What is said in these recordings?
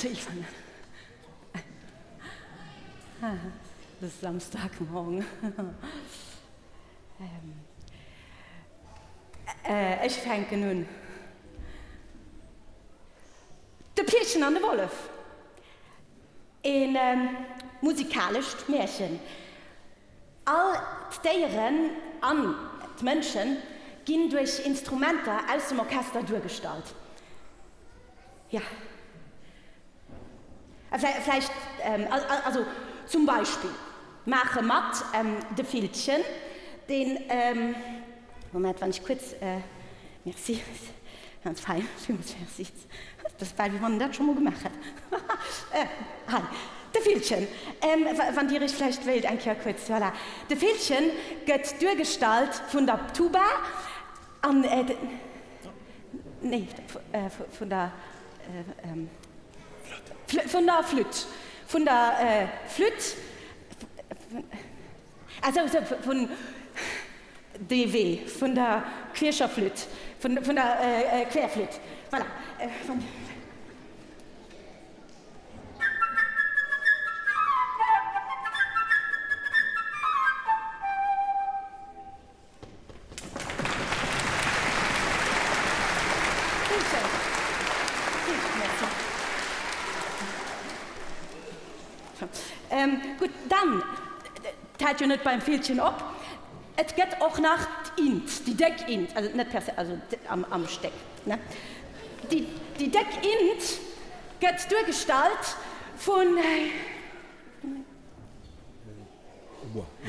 Also ich fange an. Es ist Samstagmorgen. Ech fänken un. De Pierchen an de Wollef, e musikalescht Märchen. All d'Déieren an d'Mënsche ginn duerch Instrumenter aus dem Orchester duergestallt. Jo. Vläicht, also zum Beispill maache mat de Villchen, deen, Moment, wann ech kuerz, merci, ganz fein, villmools merci, dat ass bal wéi wann en dat scho mol gemaach hätt, hei, de Villchen, wann Dir Iech vläicht wéilt eng Kéier kuerz, voilà, de Villchen gëtt duergestallt vun der Tuba an, nee, vun der, Vun der Flütt. Vun der Flütt. Ah sou, sou, vun DW, vun der queescher Flütt. Vun der Querflütt. Voilà. Gutt, dann, et hält jo net beim Villchen op, et gëtt och nach d'Int, déi déck Int, also net per se, also am Stéck, ne? Déi déck Int gëtt duergestallt vun.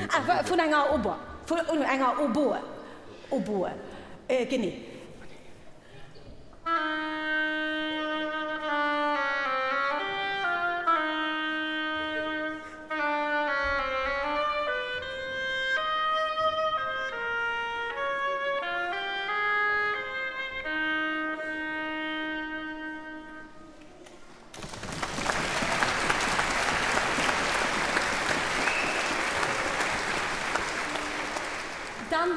Ah, vun enger Oboe, vun enger Oboe, Oboe, genee. Dann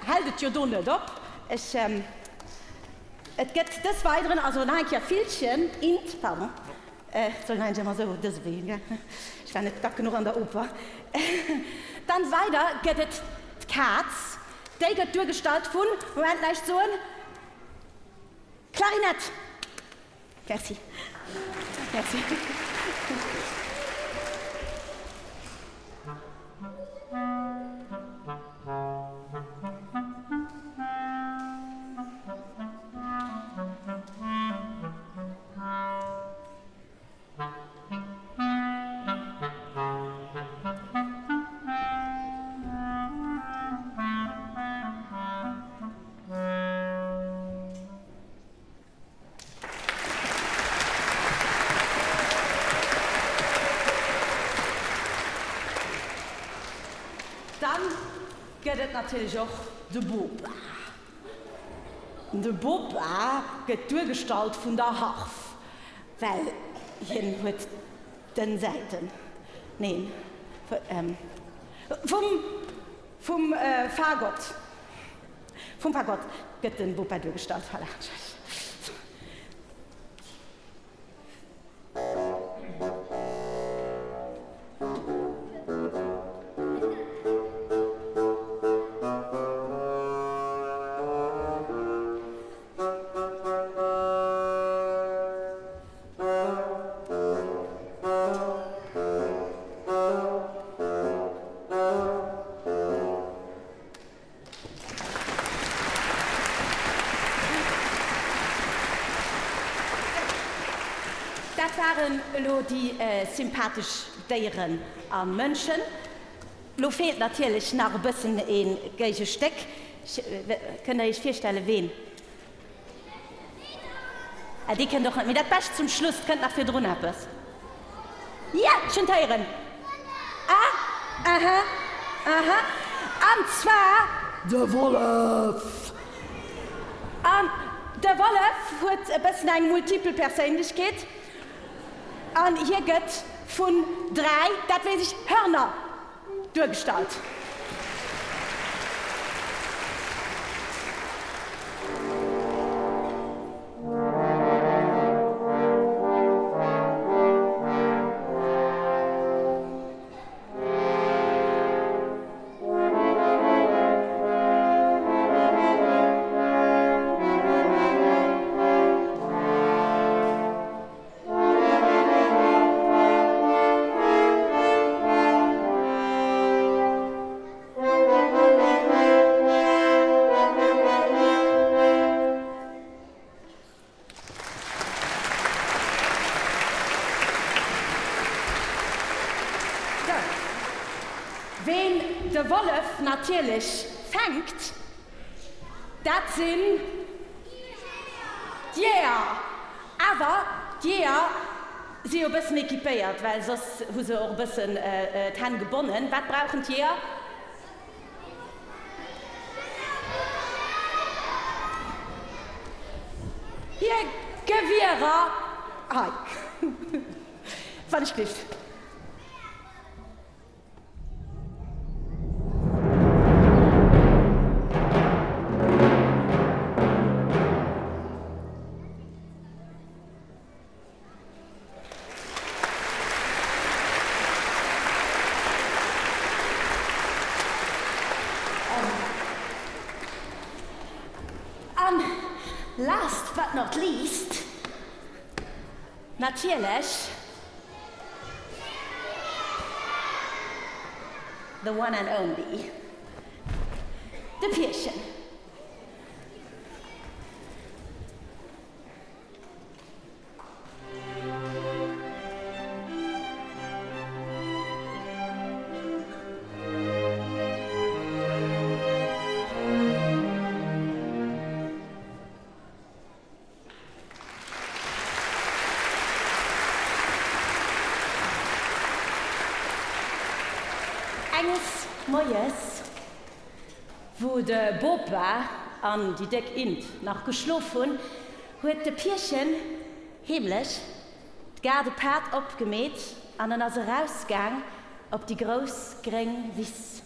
hält et jo do net op. Ech, et gëtt des Weideren also nach eng Kéier Villchen, Int, pardon, et soll een eigentlech ëmmer esou dëse Wee, gell, ech war net dack genuch an der Oper. Dann weider gëtt et d'Kaz, déi gëtt duergestallt vun, Moment, näischt soen, Klarinett. Merci. Merci. Dann gëtt et natierlech och de Bopa. De Bopa gëtt duergestallt vun der Harf, well hien huet dënn Säiten. Neen, vum, vum Fagott. Vum Fagott gëtt den Bopa duergestallt. Voilà. Dat waren elo déi sympathesch Déieren a Mënschen. Lo feelt natierlech nach e bëssen e Géigestéck. Kënnt der iech virstellen, ween? Ah, dee kënnt och net. Mee dat Bescht zum Schluss, 't kënnt nach virdrun eppes. Ja, ech hunn d'héieren. Ah, aha, aha. An zwar de Wollef. An de Wollef huet e bëssen eng multipel Perséinlechkeet. An hie gëtt vun 3, dat weess ech, Hörner duergestallt. de Wollef natierlech fänkt, dat sinn d'Jeeër. Awer d'Jeeër si jo e bëssen equipéiert, well soss hu se och e bëssen d'Hänn gebonnen. Wat brauchen d'Jeeër? Hir Gewierer. Hei, wann ech giff. An last but not least, natierlech the one and only, de Pierchen. Enges Moies, wou de Bopa an déi déck Int nach geschlof hunn, huet de Pierchen heemlech d'Gaardepaart opgemeet an en ass erausgaang op déi grouss gréng Wiss.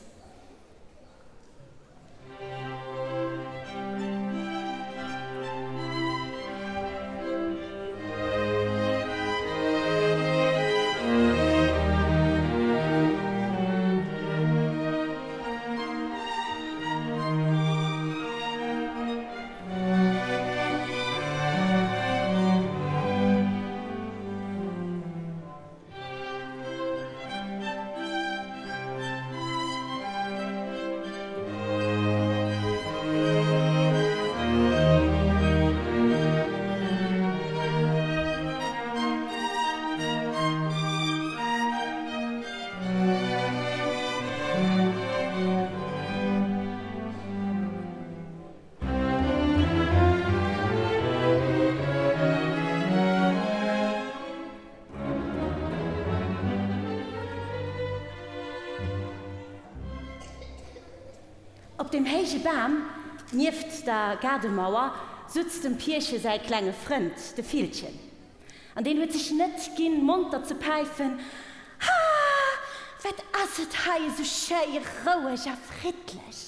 Op deem héije Bam nieft der Gaardemauer sutz dem Pierche säi klenge Frënd, de Villchen. An deen huet sech net ginn, monter ze päifen, Ha, wat ass et hei esou schéi roueg a friddlech!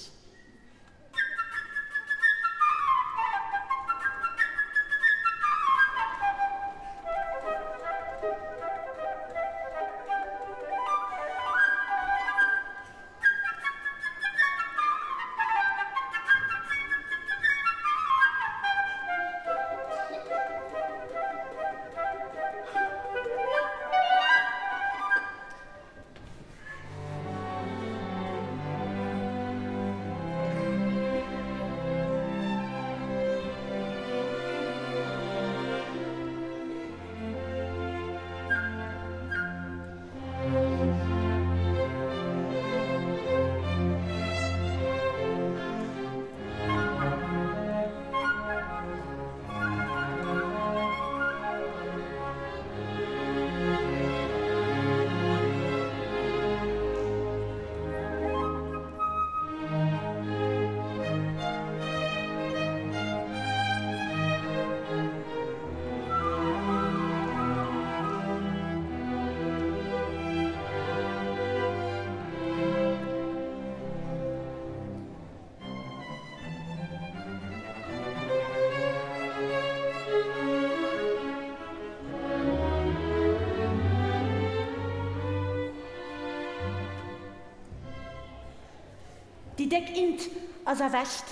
Déi déck Int ass erwächt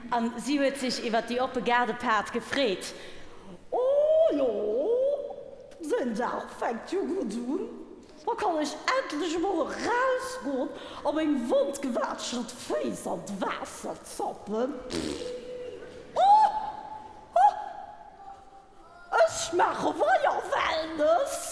an si huet sech iwwer déi oppe Gaardepaart gefreet. Oh jo, den Dag fänkt jo gutt un, da kann ech endlech emol erausgoen a meng wondgewatschelt Féiss an d'Waasser zappen. Oh, oh, ech maache weier Wellness.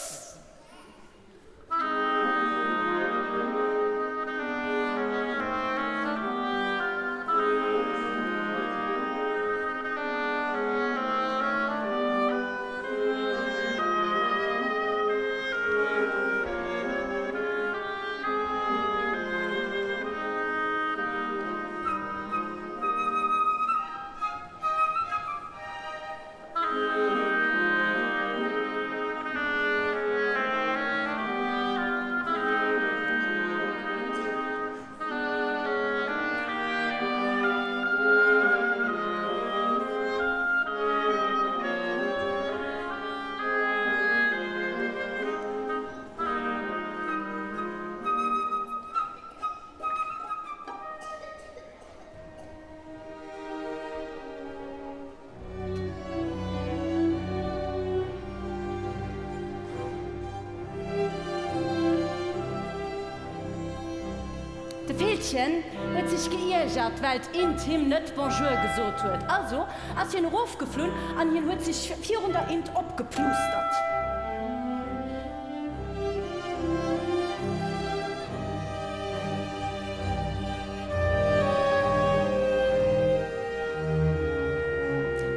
Villchen huet sech geiergert, well d'Int him net Bonjour gesot huet. Also ass hien erofgeflunn an hien huet sech virun der Int opgeplustert.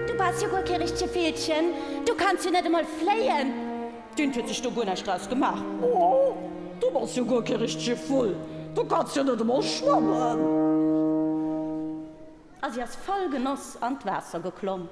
Du bass jo guer kee richtege Villchen, du kanns jo net emol fléien. D'Int huet sech do guer näischt draus gemaach. Oh, du bass jo guer kee richtege Vull, du kanns jo net emol schwammen. A si ass voll Genoss an d'Waasser geklomm.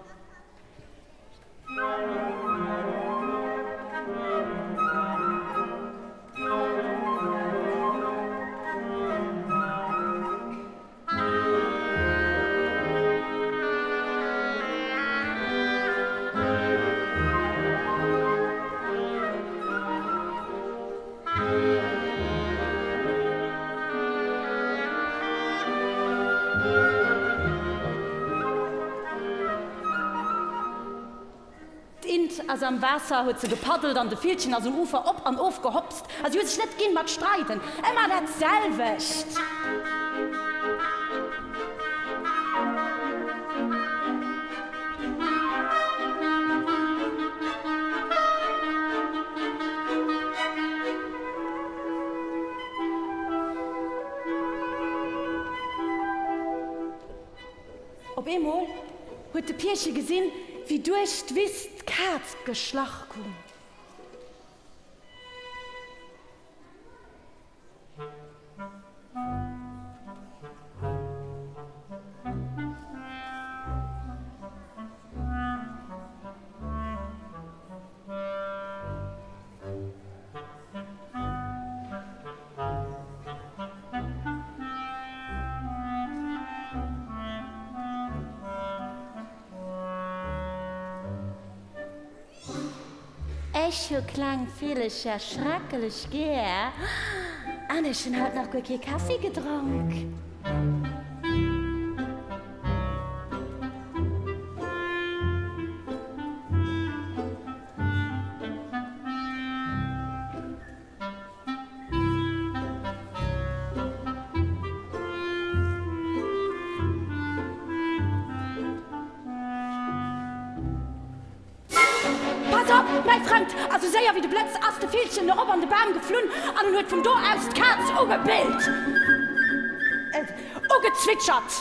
D'Int ass am Waasser, huet se gepaddelt an de Villchen ass um Ufer op an of gehopst a si huet sech net ginn mat streiden, ëmmer dat selwecht. Op eemol huet de Pierche gesinn, wéi duerch d'Wiss d'Kaz geschlach koum. Ech hu kleng Villecher schrecklech gär an ech hunn haut nach guer kee Kaffi gedronk. Pass op, mäi Frënd! A sou séier wéi de Blëtz ass de Villchen erop an de Bam geflunn an en huet vun do aus d'Kaz ugebillt, ugezwitschert.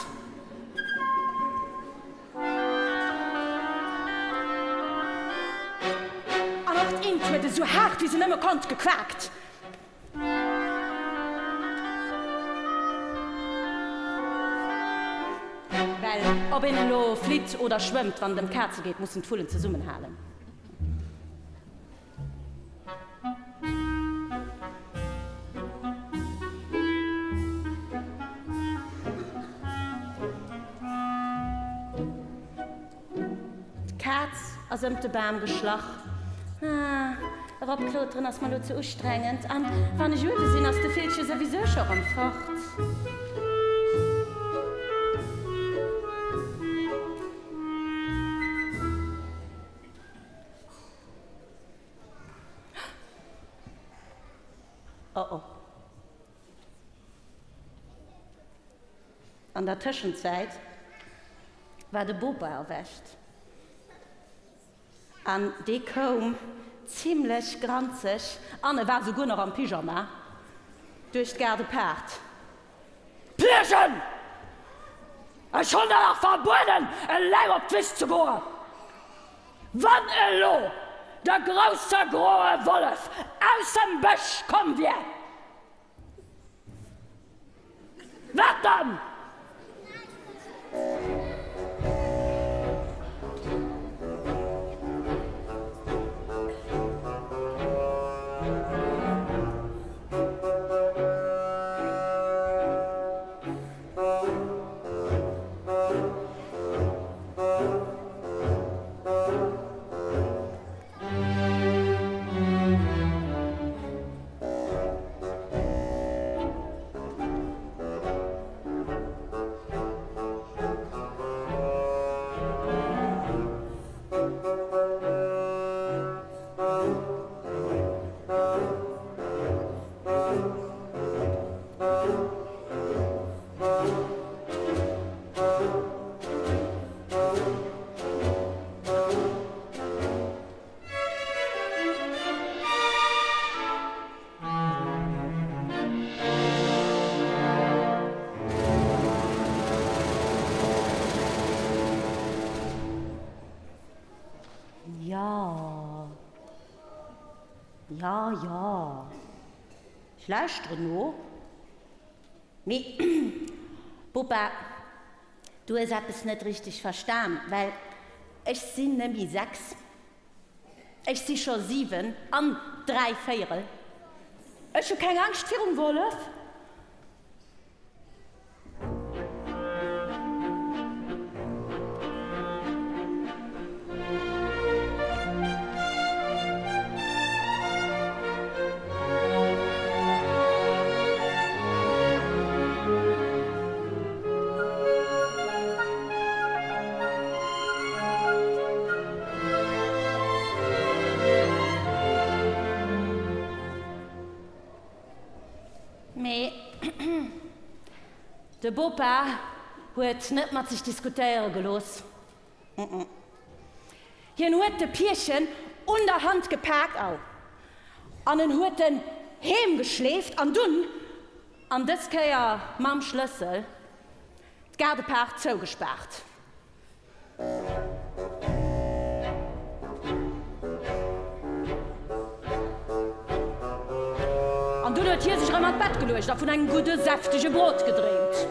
An och d'Int huet esou haart wéi se nëmme konnt gequaakt. Well ob een elo flitt oder schwëmmt, wann et ëm d'Kaze geet, mussen d'Vullen zesummenhalen. D'Kaz ass ëmt de Bam geschlach. Ah, eropkloteren ass mer lo ze ustrengend. An wann ech uewe sinn, ass de Villche souwisou scho rëm fort. Oh oh. An der Tëschenzäit war de Bopa erwächt an dee koum zimlech granzeg, an e war souguer nach am Pyjama, duerch d'Gaardepaart. Pierchen! Ech hunn der dach verbueden, eleng op d'Wiss ze goen! Wann elo de grousse groe Wollef aus dem Bësch komm wier, Wat dann? Jo, jo, ech lauschteren no. Mee, Bopa, du hues eppes net richteg verstan, well ech sinn nemmi 6, ech si scho 7 an dräivéierel. Ech hu keng Angscht virum Wollef. Mee de Bopa huet net mat sech diskutéiere gelooss. Hien huet de Pierchen un der Hand gepaakt, au, an en huet en heem geschleeft an dunn, an dës Kéier mam Schlëssel, d'Gaardepaart zougespaart. An dunn huet hie sech erëm an d'Bett geluecht a vun engem gudde säftege Brot gedreemt.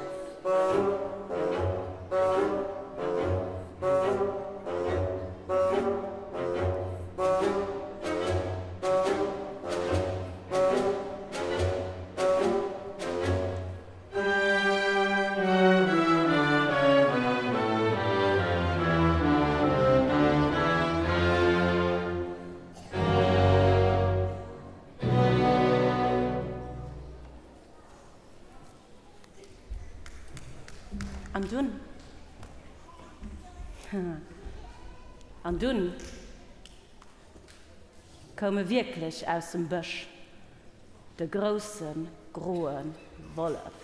An dunn, an dunn koum e wierklech aus dem Bësch. De grousse groe Wollef.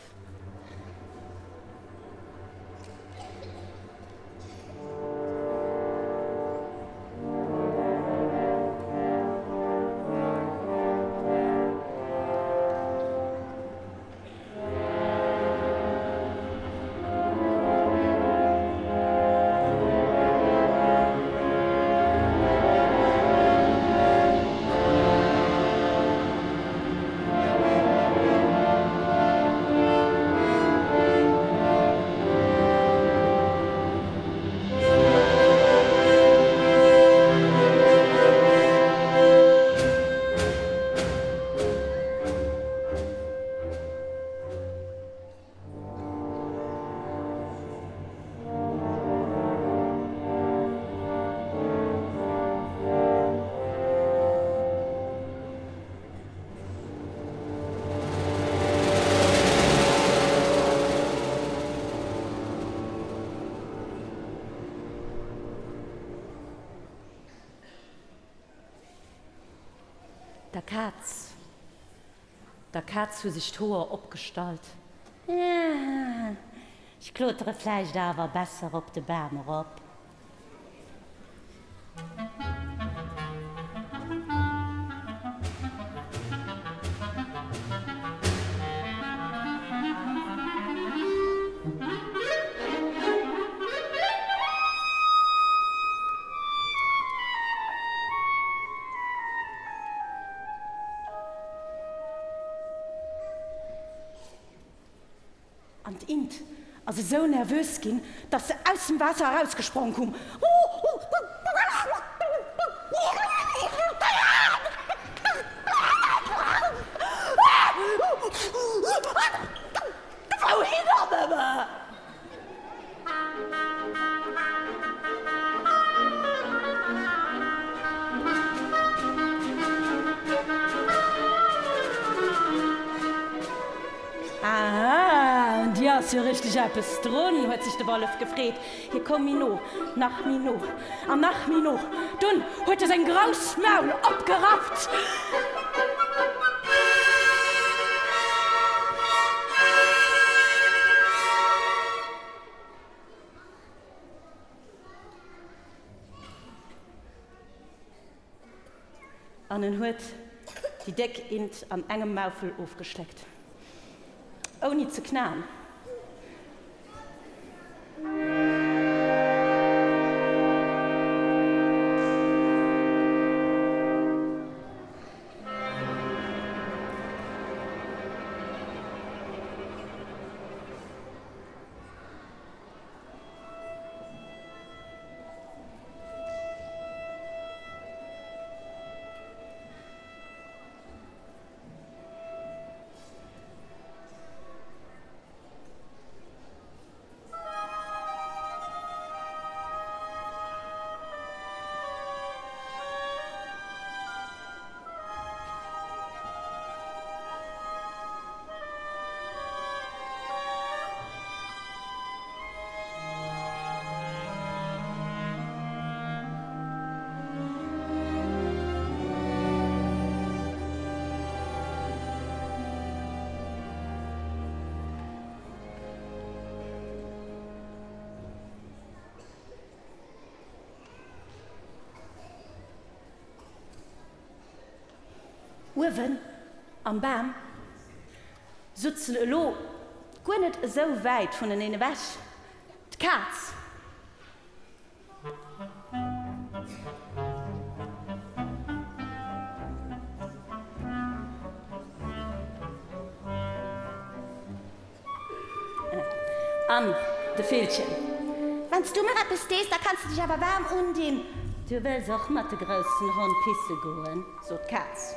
Der Kaz Der Kaz hu sech d'Hoer opgestallt. Ech klotere vläicht awer besser op de Bam erop. An d'Int ass esou nervös ginn, dass se aus dem Waasser erausgesprong kumm. Wouhinner nëmme? Aha, un dir ass jo richteg eppes drun, huet sech de Wollef gefreet. Hie koum méi no, nach méi no an nach méi no. Dunn huet e seng grouss Maul opgerappt. An en huet déi déck Int an engem Maufel ofgeschléckt, ouni ze knaen. Uewen am Bam sutzen elo guer net esou wäit vuneneen ewech d'Kaz. An de Villchen. Wann s du mer eppes dees, da kanns de dech awer waarm undinn. Du wëlls och mat de groussen Honn pisse goen, sot d'Kaz.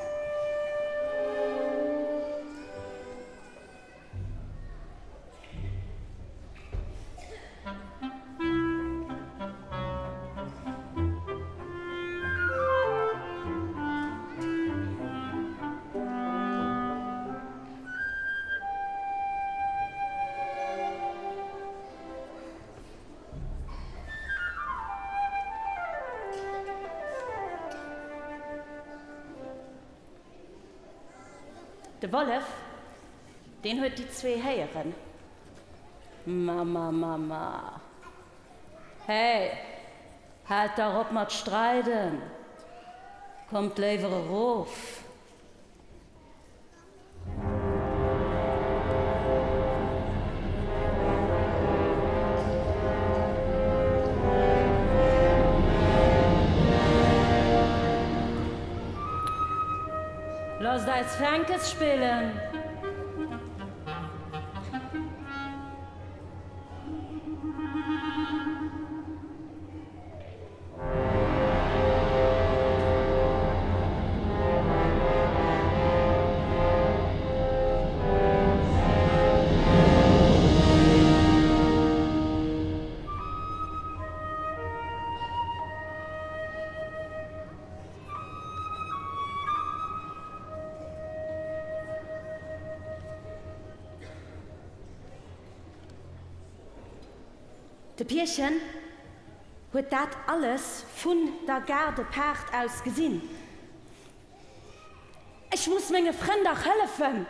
De Wollef, deen huet déi zwee héieren. Mamma, Mamma, hey, haalt dach op mat streiden, kommt léiwer erof. Loosst eis Fänkes spillen! De Pierchen huet dat alles vun der Gaardepaart aus gesinn. Ech muss menge Frënn dach hëllefen!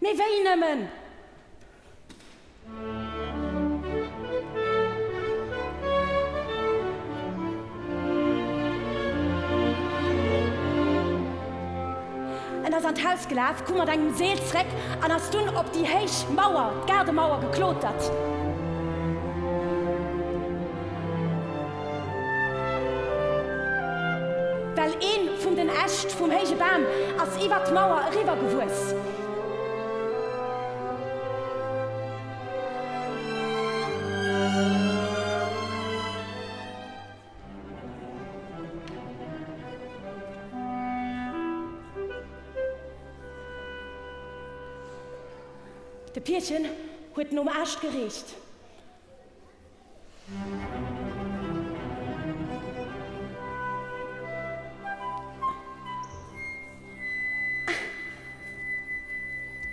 Mee wéi nëmmen? En ass an d'Haus gelaf, koum mat engem Seel zréck an ass dunn op déi héich Mauer, d'Gaardemauer, geklotert. Well een vun den Äscht vum héije Bam ass iwwer d'Mauer eriwwer gewuess. De Pierchen huet nom Aascht gereecht.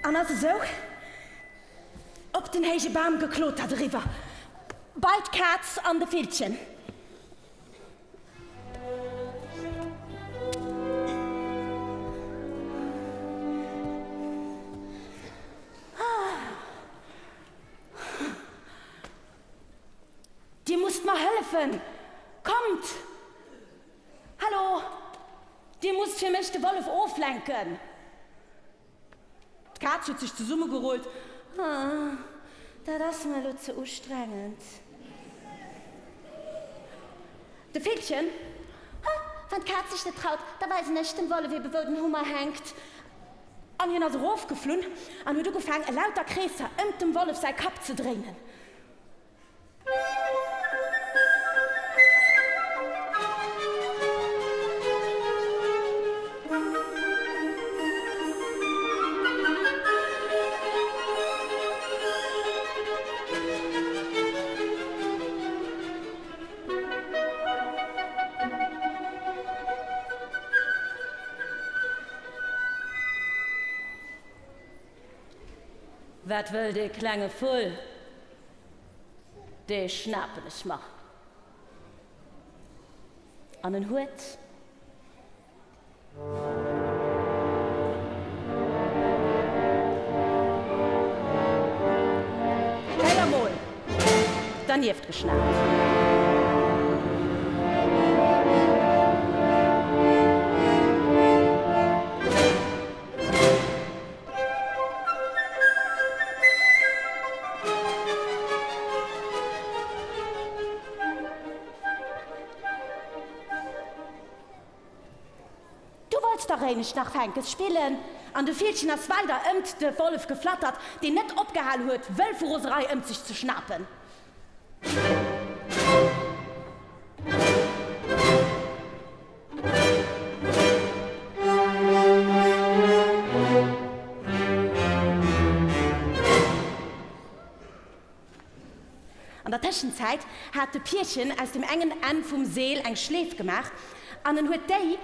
An ass esou op den héije Bam geklotert, eriwwer bei d'Kaz an de Villchen. Dir musst mer hëllefen! Kommt! Hallo! Dir musst fir mech de Wollef oflenken! D'Kaz huet sech zesummegerullt. Ah, dat ass mer elo ze ustrengend. De Villchen, Ha, wann d'Kaz sech net traut, da weisen ech dem Wollef ebe wou den Hummer hänkt. An hien ass erofgeflunn an huet ugefaang elauter Kreesser ëmt dem Wollef säi Kapp ze dréinen. Wat wëll dee klenge Vull? Dee schnapen ech mer. An en huet. Véiermol dernieft geschnaapt. Looss der éinescht nach Fänkes spillen! An de Villchen ass weider ëmt de Wollef geflattert, deen net opgehal huet, wëll vu Roserei ëmt sech ze schnapen. An der Tëschenzäit hat de Pierchen aus dem engen Enn vum Seel eng Schleef gemaach an en huet déi,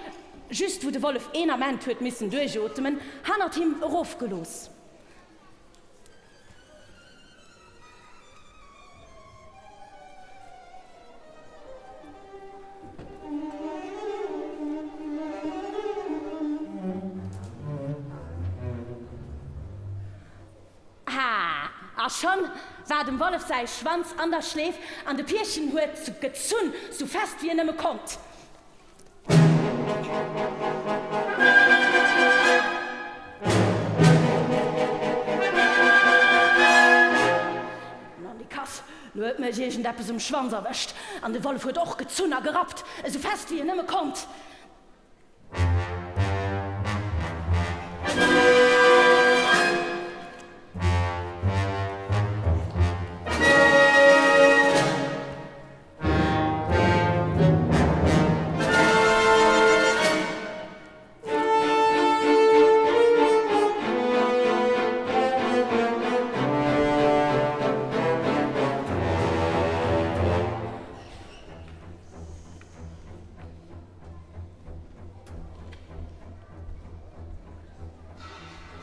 just wou de Wollef een Ament huet missen duerchotemen, hannert him erofgelooss. Ha! A schonn war dem Wollef säi Schwanz an der Schleef an de Pierchen huet gezunn, sou fest wéi en nëmme konnt. Nonnikass, lo huet mech iergendeppes um Schwanz erwëscht an de Wollef huet och gezunn a gerappt, esou fest wéi en nëmme konnt.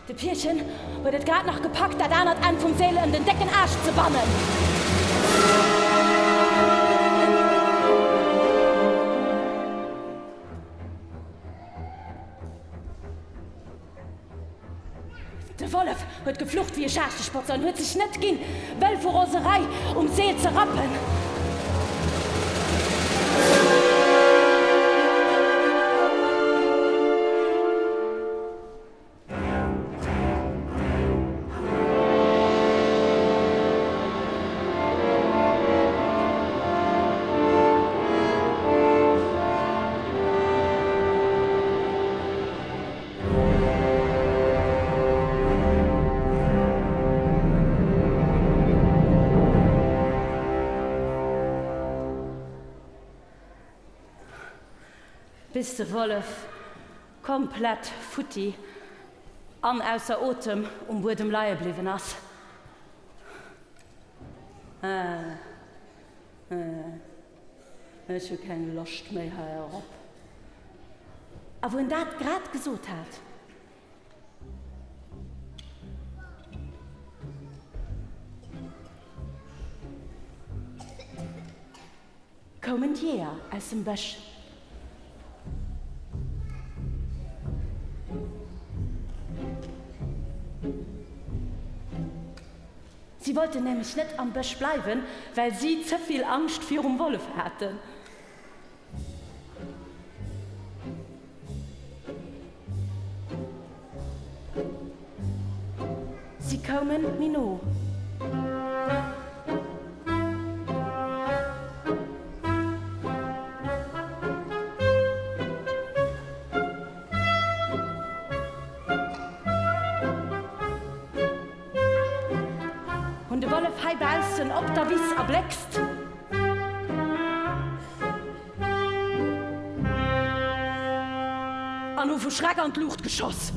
De Pierchen huet et grad nach gepackt, dat anert Enn vum Seel ëm den décken Aascht ze bannen. De Wollef huet geflucht wéi e Schaaschtegpotzer an huet sech net ginn, wëll vu Roserei um Seel ze rappen. Bis de Wollef komplett futti an ausser Otem um Buedem leie bliwwen ass. Ech hu keng Loscht méi hei erop. A wou en dat grad gesot hat. Koumen d'Jeeër aus dem Bësch. Si wollten nämlech net am Bësch bleiwen, well si ze vill Angscht virum Wollef haten. Si koumen méi no. Hunn de Wollef hei baussen op der Wiss erbléckst. An hu vu Schreck an d'Luucht geschoss.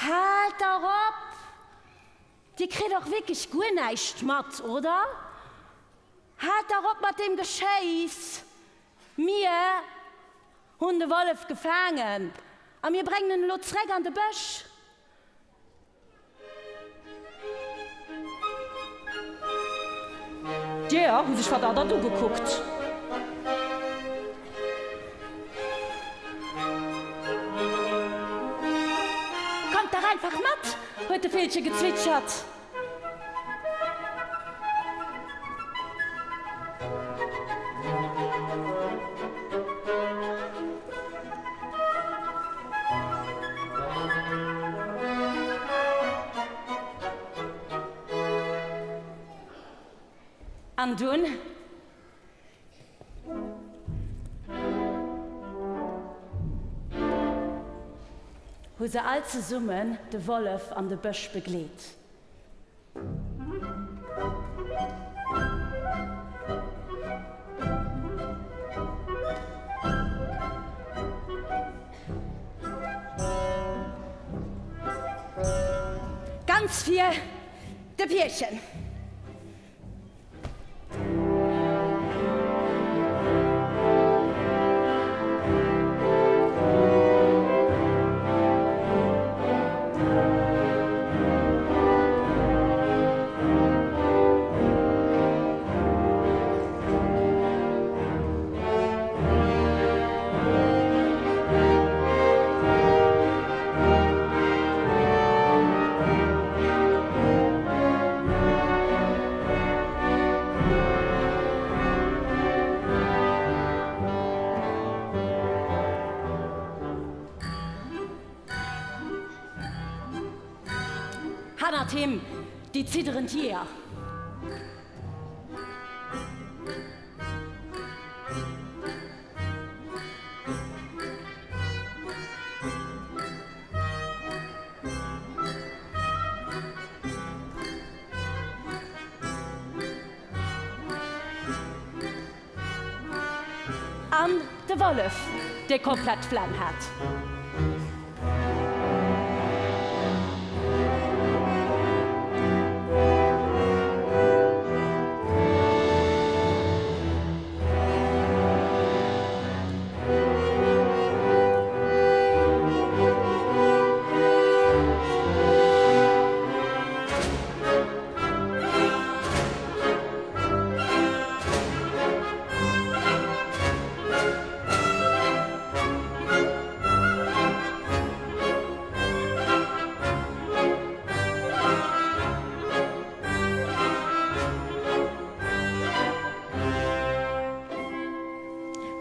Haalt dach op! Dir kritt och wierklech guer näischt mat, oder? Haalt dach op mat deem Geschéiss! Mir. Hunn de Wollef gefaangen a mir bréngen en elo zréck an de Bësch. D'Jeeër hu sech verdaddert ugekuckt. Kommt dach einfach mat! huet de Villche gezwitschert. An dunn. Hu se all zesummen de Wollef an de Bësch begleet. Ganz vir de Pierchen. Hannert him déi zidderend Jeeër. An de Wollef, dee komplett d'Flemm hat.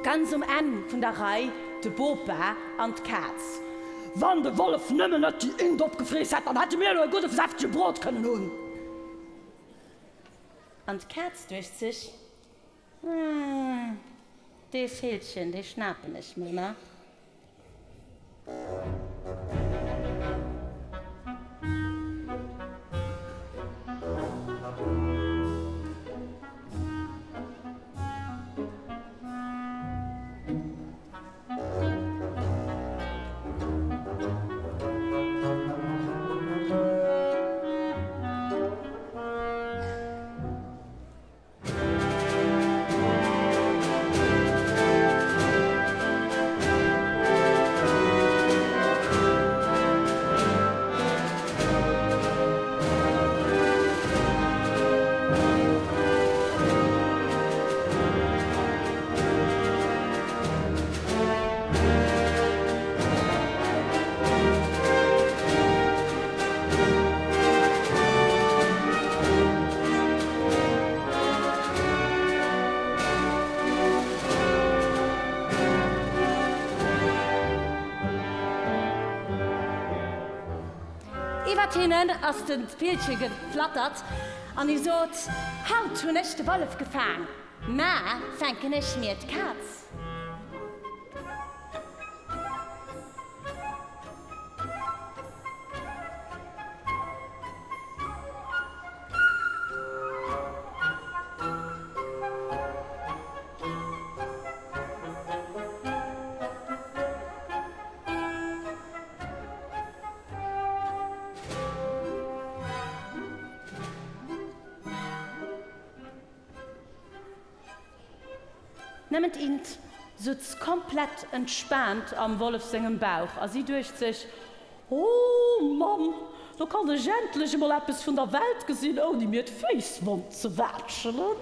Ganz um Enn vun der Rei de Bopa an d'Kaz. Wann de Wollef nëmmen net déi Int opgefriess hätt, dann hätte mir elo e gudde säftege Brot kënnen hunn. An d'Kaz duecht sech, Hm, dee Villchen, dee schnapen ech mir nach. Iwwert hinnen ass de Villche geflattert an hie sot, Haut hunn ech de Wollef gefaang, mar fänken ech mir d'Kaz. Nëmmen d'Int. Sutz komplett entspaant am Wollef sengem Bauch a si duecht sech, Oh Mamm, lo kann ech endlech emol eppes vun der Welt gesinn, ouni mir d'Féiss wond ze waatschelen.